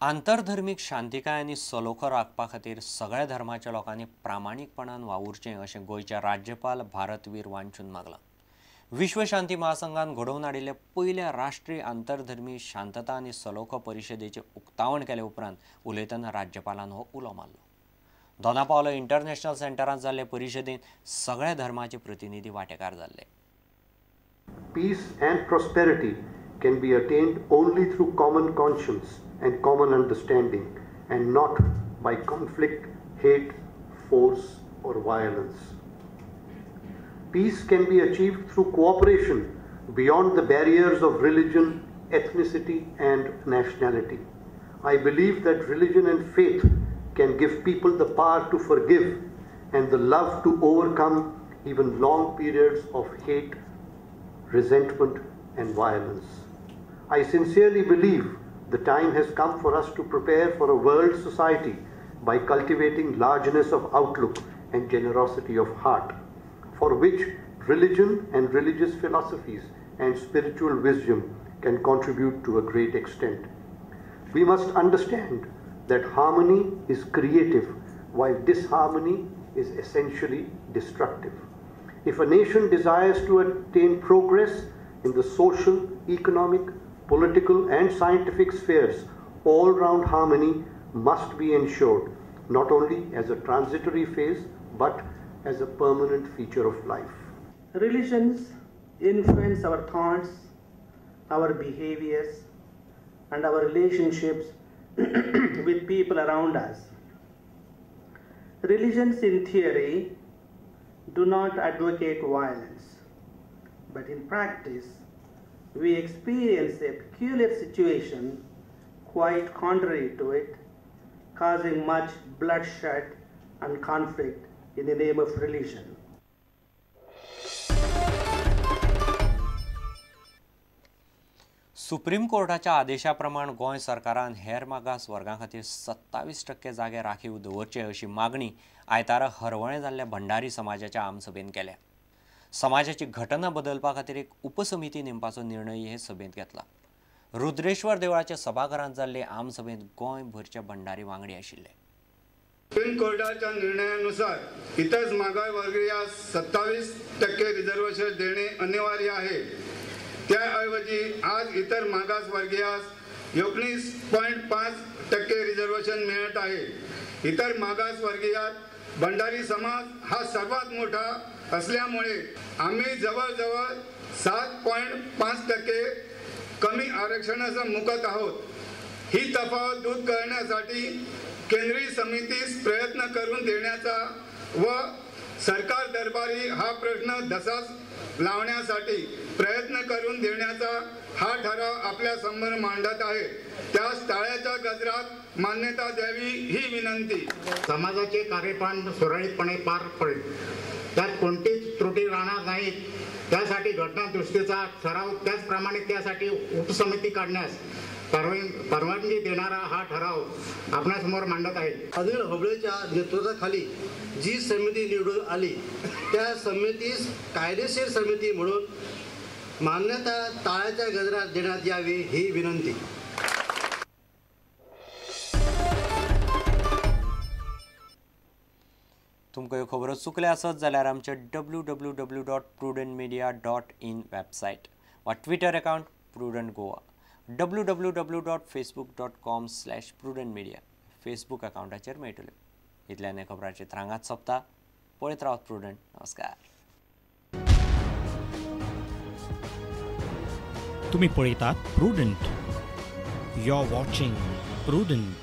आंतरधर्मीक शांतिकाय आनी सलोखो राखपा खातीर सगळ्या धर्माच्या लोकांनी प्रामाणीकपणान वावुरचें अशें गोंयच्या राज्यपाल भारतवीर वांचून मागलां. विश्व शांती महासंघान घडोवन हाडिल्ले पयल्या राष्ट्रीय आंतरधर्मी शांतता आनी सलोखो परिशदेचें उक्तावण केले उपरांत उलयतना राज्यपालान हो उलो मारलो. दोनापावलो इंटरनॅशनल सेंटरांत जाल्ले परिशदेंत सगळ्या धर्माचे प्रतिनिधी वांटेकार जाल्ले. Peace and prosperity can be attained only through common conscience and common understanding, and not by conflict, hate, force or violence. Peace can be achieved through cooperation beyond the barriers of religion, ethnicity and nationality. I believe that religion and faith can give people the power to forgive and the love to overcome even long periods of hate, resentment and violence. I sincerely believe the time has come for us to prepare for a world society by cultivating largeness of outlook and generosity of heart, for which religion and religious philosophies and spiritual wisdom can contribute to a great extent. We must understand that harmony is creative, while disharmony is essentially destructive. If a nation desires to attain progress in the social, economic, political and scientific spheres, all-round harmony must be ensured, not only as a transitory phase, but as a permanent feature of life. Religions influence our thoughts, our behaviors, and our relationships with people around us. Religions in theory do not advocate violence, but in practice, we experience a peculiar situation quite contrary to it, causing much bloodshed and conflict in the name of religion. Supreme कोर्टाच्या आदेशाप्रमाण गोंय सरकारान हेर मागास वर्गां खातीर 27% जागे राखीव दवरचे अशी मागणी आयतारा हरवळें जाल्ल्या भंडारी समाजाच्या आमसभेन केल्या. समाजाची घटना बदलपा खातीर एक उपसमिती नेमपाचो निर्णय हे सभेंत घेतला. रुद्रेश्वर देवळाच्या सभाघरांत जाल्ले आमसभेंत गोंयभरचे भंडारी वांगडी आशिल्ले. सुप्रीम कोर्टाच्या निर्णयानुसार इतर मागासवर्गीयास 27% रिझर्वेशन देणे अनिवार्य आहे. त्याऐवजी आज इतर मागासवर्गीयास 19.5% रिझर्वेशन मिळत आहे. इतर मागासवर्गीयात भंडारी समाज हा सर्वात मोठा असल्यामुळे आम्ही जवळजवळ 7.5% कमी आरक्षणाचा मुकत आहोत. ही तफावत दूर करण्यासाठी केंद्रीय समितीस प्रयत्न करून देण्याचा व सरकार दरबारी हा प्रश्न धसास लावण्यासाठी प्रयत्न करून देण्याचा हा ठराव आपल्या समोर मांडत आहे. त्यास टाळ्याच्या गजरात मान्यता द्यावी ही विनंती. समाजाचे कार्यपान सुरळीतपणे पार पडेल, त्यात कोणतीच त्रुटी राहणार नाही, त्यासाठी घटनादुरुस्तीचा ठराव त्याचप्रमाणे त्यासाठी उपसमिती काढण्यास परवानगी देणारा हा ठराव आपणासमोर मांडत आहे. अनिल होबळेच्या नेतृत्वाखाली जी समिती निवडून आली त्या समितीस कायदेशीर समिती म्हणून मान्यता टाळ्याच्या गजरात देण्यात यावी ही विनंती. तुमकां ह्यो खबरो चुकल्या आसत जाल्यार आमचे www.prudentmedia.in website वा Twitter account Prudent Goa, www.facebook.com/prudentmedia Facebook अकाउंटाचेर मेळटल्यो. इतल्यान खबरांचे त्रांगात सोंपता. पळयत रावत प्रुडंट. नमस्कार. तुम्ही पळयतात Prudent. You are watching Prudent.